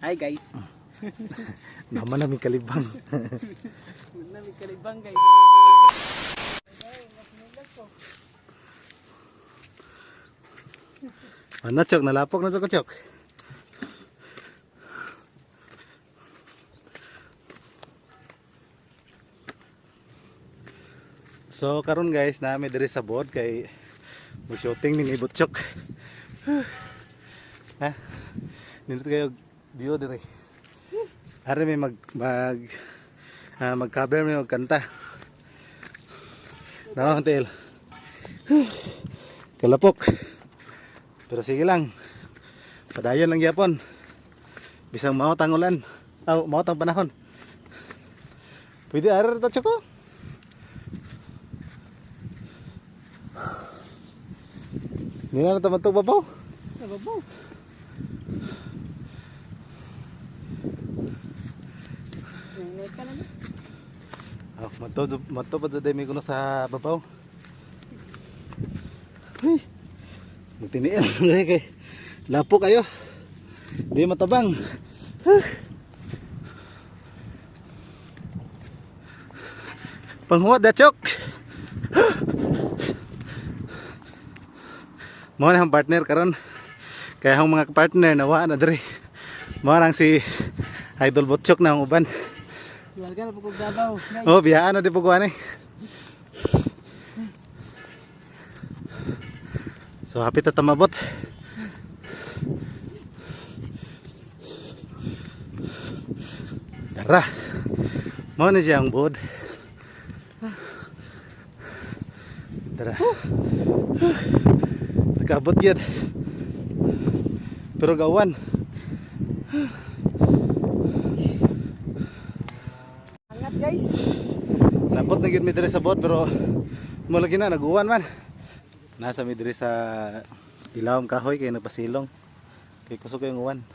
Hi guys. Naman namin kalibang. Nami kalibang guys. Ano, Chok? Nalapok na Chok, Chok. So karon guys, nami diri sa board kay mag-shooting ni Butchok. Ha? Nindot kayo view diri. Ari may mag mag mag-cover may magkanta. No, tel. Kalapok. Pero sige lang. Padayon lang gyapon. Bisang mao tang ulan. Aw, mao tang panahon. Pwede arar ta tsako. Nila na taman babaw. Nababaw. Nanay ka lang. Oh, mato mato pa jud mi kuno sa babaw. Hey. Magtiniil kay kay lapo kayo. Di matabang. Huh. Panghuwat da chok. Mo na ang partner karon. Kaya ang mga partner nawa na diri. Mo nang si Idol Butchok na ang uban. Lalga na po kong dabaw. Guys. Oh, biyaan na di po kuha ni. So, hapit na tamabot. Tara. Mao ni siya ang board. Tara. Nakaabot yan. Pero gawan. Angat guys. Napot na gyud mi diri sa boat pero mo lagi na naguwan man. Nasa mi diri sa ilawom kahoy kay nagpasilong. Kay kusog kay uwan.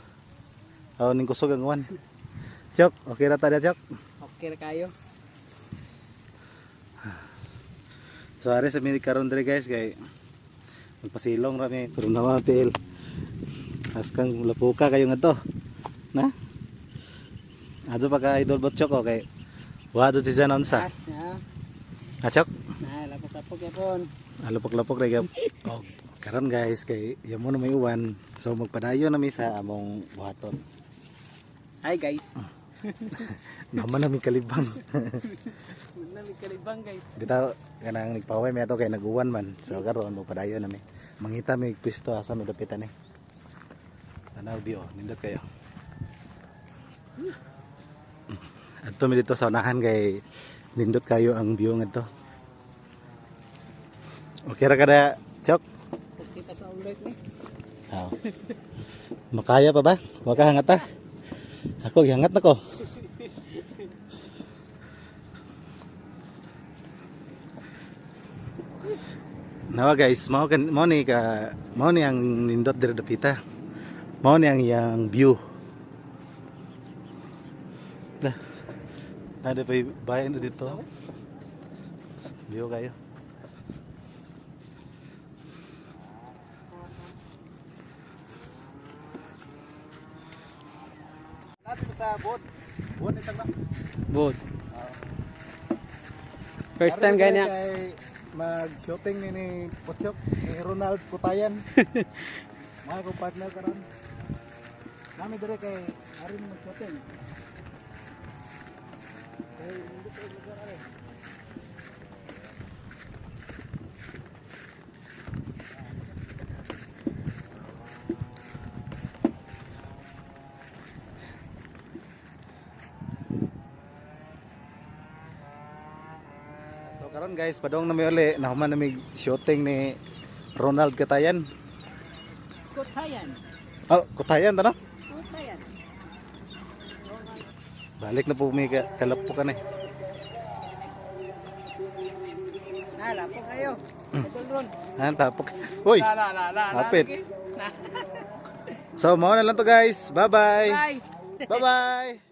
Aw ning kusog ang uwan. Chok, okay ra ta dia, Chok. Okay na kayo. So ari sa mi karon diri guys kay magpasilong ra mi pero nawa til. Askang lapuka kayo ngadto. Na? Adto pa ka Idol Botchok okay. Wa jud si Janon sa. Ah, Ah, Chok. na, lapok-lapok yapon. Alupok-lapok ra gyud. Oh, karon guys kay yamo na may uwan. So magpadayon na mi sa among buhaton. Hi guys. Naman na mi kalibang. Nami kalibang guys. Bitaw kanang nagpaway mi ato kay naguwan man. So karon magpadayon na mi. Mangita mi pwesto asa mi dapitan eh. Tanaw bio, nindot kayo. Adto mi dito sa unahan kay nindot kayo ang view ngadto. Okay ra kada, Chok? Okay pa sa ulit ni. Oo. Makaya pa ba? Wag ka hangat ah. Ako gihangat na ko. Nawa guys, mao kan mao ni ka mao ni ang nindot diri dapita. Mao ni ang iyang view. Da. Nada pa bayan na dito. View kayo. Natin sa board. Board itang na. Boat. First time ganya. Kay mag-shooting ni Pochok, ni Ronald Kutayan. Mga ko partner karon. Nami dire kay arin mag-shooting. Kay hindi ko lugar are. So karon guys, padong na mi uli, nahuman na mi shooting ni Ronald Katayan. Kutayan. Oh, Kutayan tano? Kutayan. Balik na po mi kalapukan eh. Na, lapok kayo. Idol Ron. Ah, tapok. Uy. La la la la. la, Hapit. lagi. Na. So, mao na lang to guys. Bye-bye. Bye. Bye-bye.